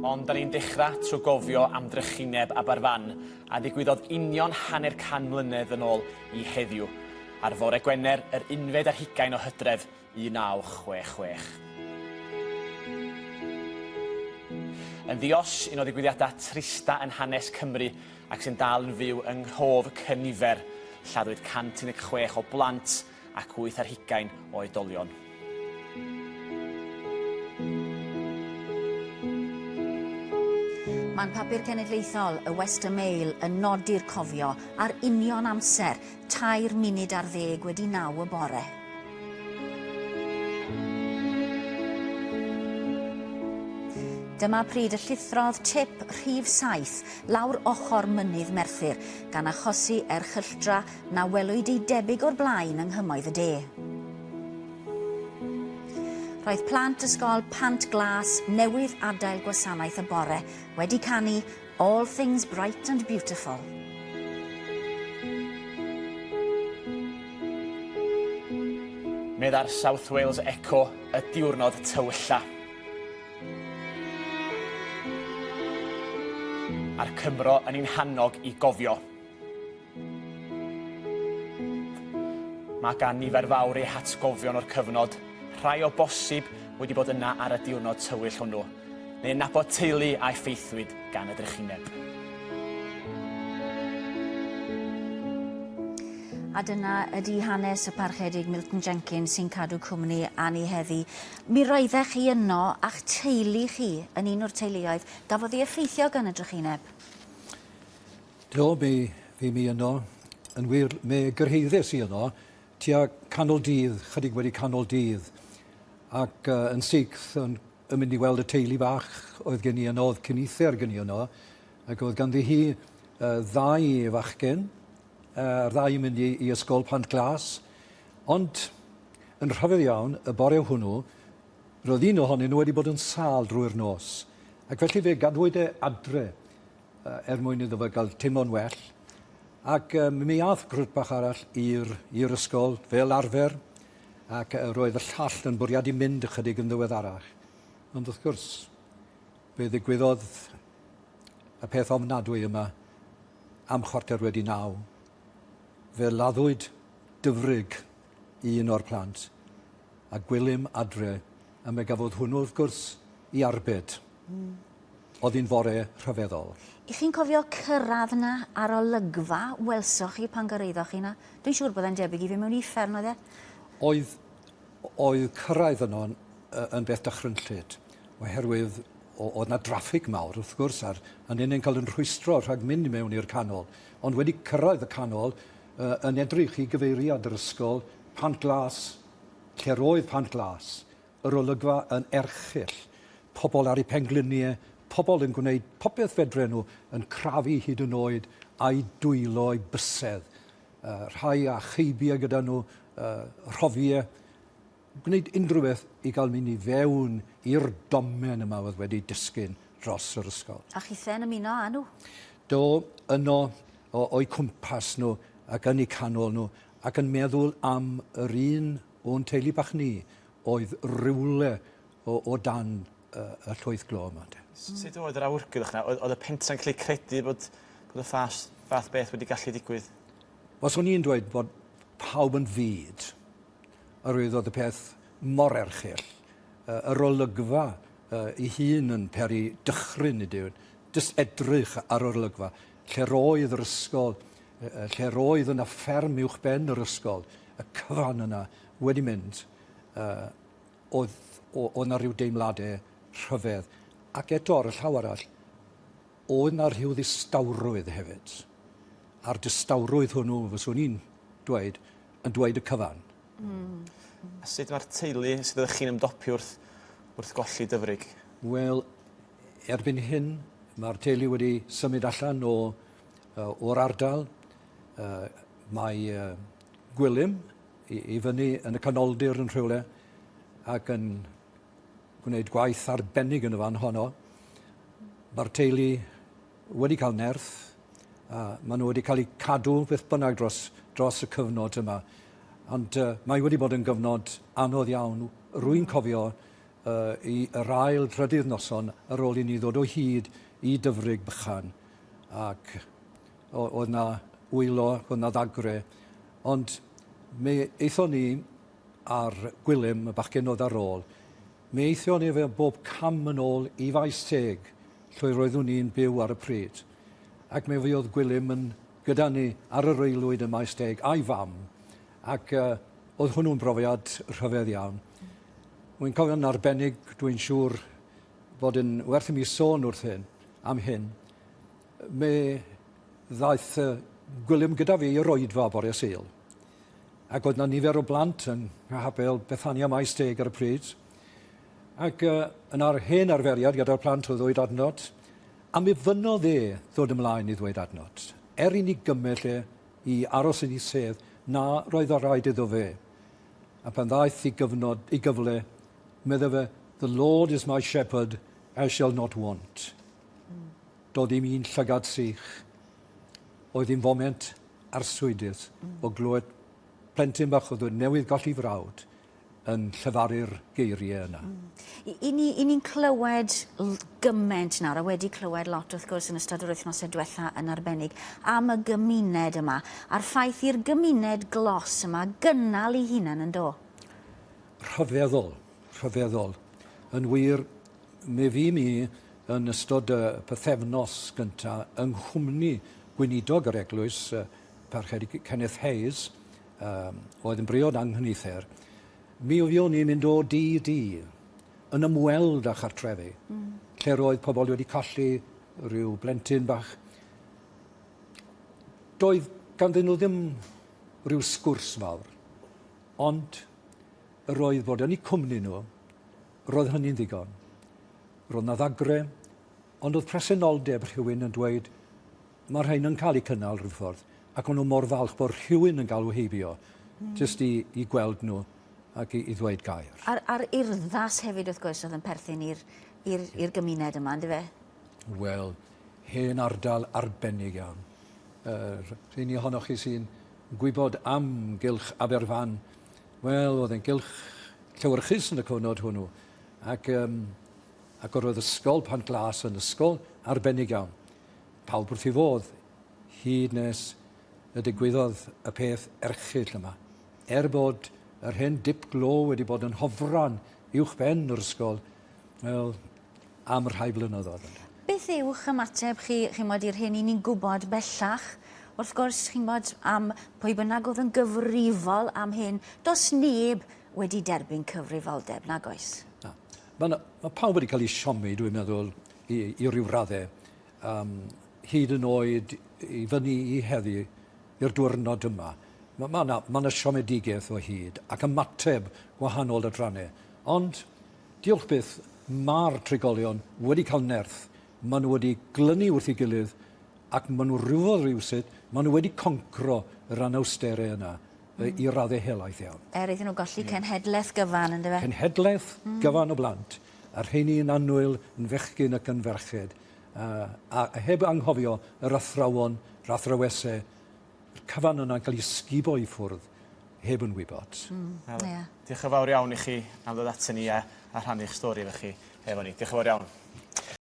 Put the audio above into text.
Ond da ni'n dechrau trwy gofio am drychineb Aberfan a ddigwyddodd union hanner can mlynedd yn ôl i heddiw, ar fore Gwener yr unfed ar hugain o Hydref 1966. Yn ddi-os, un o ddigwyddiadau trista yn hanes Cymru ac sy'n dal yn fyw yng nghof cynifer. Lladdwyd 116 o blant ac wyth ar hugain o oedolion. Mae'n papur cenedlaethol, y Western Mail, yn nodi'r cofio ar union amser, 9:13 y bore. Dyma pryd y llithrodd tip rhif 7 lawr ochr mynydd Merthyr, gan achosi erchylltra na welwyd ei debyg o'r blaen yng nghymoedd y de. Roedd plant ysgol Pant Glas newydd adael gwasanaeth y bore wedi canu All Things Bright and Beautiful. Meddai'r South Wales Echo, y diwrnod tywylla. A'r Cymro yn ein hannog i gofio. Mae gan nifer fawr eu hatgofion o'r cyfnod, rhai o bosib wedi bod yna ar y diwrnod tywyll hwnnw, neu yn nabod teulu a effeithiwyd gan y drychineb. A dyna ydy hanes y Parchedig Milton Jenkins sy'n cadw cwmni â ni heddi. Mi roeddech chi yno a'ch teulu chi yn un o'r teuluoedd gafodd ei effeithio gan y drychineb. Do, mi fum i yno. Yn wir, mi gyrhaeddes i yno tua canol dydd, chydig wedi canol dydd, ac uh, yn sicth yn, yn mynd i weld y teulu bach oedd gen i yno, oedd cynifer gen i yno, ac oedd ganddi hi uh, ddau fachgen, uh, a'r ddau yn mynd i, i ysgol Pant Glas. Ond, yn rhyfedd iawn, y bore hwnnw, roedd un ohonyn nhw wedi bod yn sâl drwy'r nos, ac felly fe gadwyd e adre er mwyn iddo fe gael teimlo'n well. Ac um, mi ath grwt bach arall i'r ysgol fel arfer, ac roedd y llall yn bwriadu mynd ychydig yn ddiweddarach. Ond wrth gwrs, fe ddigwyddodd y peth ofnadwy yma am 9:15. Fe laddwyd Dyfrig un o'r plant, a Gwilym adre, a mi gafodd hwnnw wrth gwrs i arbed. Mm. Oedd hi'n fore rhyfeddol. I chi'n cofio cyrraedd 'na a'r olygfa welsoch chi pan gyrhaeddoch chi 'na? Dwi'n siŵr bod e'n debyg i fynd mewn uffern, oedd e? Oedd, oedd cyrraedd yno'n yn beth dychrynllyd, oherwydd oedd 'na draffig mawr, wrth gwrs, a'r a ninnau'n cael yn rhwystro rhag mynd i mewn i'r canol. Ond wedi cyrraedd y canol, yn edrych i gyfeiriad yr ysgol, Pant Glas, lle'r oedd Pant Glas, Yr olygfa yn erchyll. Pobl ar eu penglinie, pobl yn gwneud popeth fedren nhw, yn crafu hyd yn oed â'u dwylo, eu bysedd. Uh, rhai â cheibiau gyda nhw, uh, rhofiau. Gwneud unrhyw beth i gael mynd i fewn i'r domen yma oedd wedi disgyn dros yr ysgol. A chithe'n ymuno â nhw? Do, yno, o'u cwmpas nhw ac yn eu canol nhw, ac yn meddwl am yr un o'n teulu bach ni oedd rywle o, o dan y, y llwyth glo yma. Te. Sut oedd yr awyrgylch 'na? Oedd, oedd y pentra'n gallu credu bod, bod y ffas, fath beth wedi gallu digwydd? Wel, swn i'n dweud bod pawb yn fud, oherwydd oedd y peth mor erchyll. Yr olygfa ei hun yn peri dychryn i dyn. Jyst edrych ar yr olygfa, lle roedd yr ysgol, lle roedd yna fferm uwch ben yr ysgol, y cyfan yna wedi mynd, uh, oedd, oedd yna rhyw deimladau rhyfedd. Ac eto ar y llaw arall, oedd yna rhyw ddistawrwydd hefyd. A'r distawrwydd hwnnw, fyswn i'n dweud, yn dweud y cyfan. Mm. A sut mae'r teulu, sut ydych chi'n ymdopi wrth, wrth golli Dyfrig? Wel, erbyn hyn, mae'r teulu wedi symud allan o, uh, o'r ardal. Uh, mae uh, Gwilym i, i fyny yn y canoldir yn rhywle ac yn gwneud gwaith arbennig yn y fan honno. Mae'r teulu wedi cael nerth, a maen nhw wedi cael eu cadw beth bynnag dros, dros y cyfnod yma. Ond uh, mae wedi bod yn gyfnod anodd iawn. Rwy'n cofio i yr ail drydydd noson ar ôl i ni ddod o hyd i Dyfrig bychan ac oedd 'na wylo, oedd 'na ddagre, ond mi aethon ni ar Gwilym, y bachgen oedd ar ôl, mi aethon ni fe bob cam yn ôl i Faes Teg, lle roeddwn i'n byw ar y pryd. Ac mi fuodd Gwilym yn gyda ni ar yr aelwyd ym Maes Teg a'i fam, ac uh, oedd hwnnw'n brofiad rhyfedd iawn. Wy'n cofio'n arbennig, dwi'n siŵr bod yn werth i mi sôn wrth hyn, am hyn. Mi ddaeth Gwilym gyda fi i'r oedfa bore Sul. Ac oedd 'na nifer o blant yng Nghapel Bethania Maes Teg ar y pryd. Ac uh, yn ar hen arferiad gyda'r plant o ddweud adnod, a mi fynnodd e ddod ymlaen i ddweud adnod. Er i ni gymell e i aros yn ei sedd, na roedd o rhaid iddo fe. A pan ddaeth i gyfnod, i gyfle, medde fe, The Lord is my shepherd, I shall not want. Doedd ddim un llygad sych. Oedd hi'n foment arswydus o glywed plentyn bach oedd newydd golli frawd yn llefaru'r geiriau yna. I, ni, i ni'n clywed gymaint nawr, a wedi clywed lot wrth gwrs yn ystod yr wythnosau diwetha yn arbennig, am y gymuned yma, a'r ffaith i'r gymuned glos yma gynnal ei hunan yn do? Rhyfeddol, rhyfeddol. Yn wir, mi fu mi yn ystod y pythefnos gynta yng nghwmni gweinidog yr eglwys, Parchedig Kenneth Hayes, um, oedd yn briod anghyfnither, mi fuon ni'n mynd o dŷ i dŷ yn ymweld â chartrefi, lle roedd pobl wedi colli rhyw blentyn bach. Doedd ganddyn nhw ddim rhyw sgwrs fawr, ond yr oedd bod yn eu cwmni nhw, roedd hynny'n ddigon. Roedd 'na ddagre, ond oedd presenoldeb rhywun yn dweud, mae rhain yn cael eu cynnal rhyw ffordd, ac o'n nhw mor falch bod rhywun yn galw heibio, jyst i, i gweld nhw ac i, i ddweud gair. A'r, a'r urddas hefyd wrth gwrs oedd yn perthyn i'r i'r i'r gymuned yma, yndyfe? Wel, hen ardal arbennig iawn. Uh, rheini ohonoch chi sy'n gwybod am gylch Aberfan, wel, oedd e'n gylch llewyrchus yn y cyfnod hwnnw. Ac, um, ac yr oedd ysgol Pant Glas yn ysgol arbennig iawn. Pawb wrth ei fodd, hyd nes y digwyddodd y peth erchyll yma. Er bod yr hen dip glo wedi bod yn hofran uwch ben yr ysgol, wel, am rhai blynyddoedd. Beth yw'ch ymateb chi, chi'n bod, i'r hyn i ni'n gwybod bellach? Wrth gwrs, chi'n bod, am pwy bynnag oedd yn gyfrifol am hyn, does neb wedi derbyn cyfrifoldeb, nag oes? Na. Mae, mae pawb wedi cael ei siomi, dwi'n meddwl, i, i ryw raddau. Um, hyd yn oed i fyny i heddi, i'r diwrnod yma. Mae ma 'na, ma 'na siomedigaeth o hyd ac ymateb gwahanol adrannau. Ond, diolch byth, mae'r trigolion wedi cael nerth. Maen nhw wedi glynu wrth ei gilydd ac maen nhw rywfodd rywsut, maen nhw wedi concro yr anawsterau yna i raddau helaeth iawn. Er iddyn nhw golli cenhedlaeth gyfan, yndyfe? Cenhedlaeth gyfan o blant, a'r rheini yn annwyl, yn fechgyn ac yn ferched, a, a heb anghofio yr athrawon, yr athrawesau, y cyfan yna'n cael ei sgubo i ffwrdd heb yn wybod. Wel, yeah. Diolch yn fawr iawn i chi am ddod aton ni a, a rhannu'ch stori efo chi efo ni. Diolch yn fawr iawn.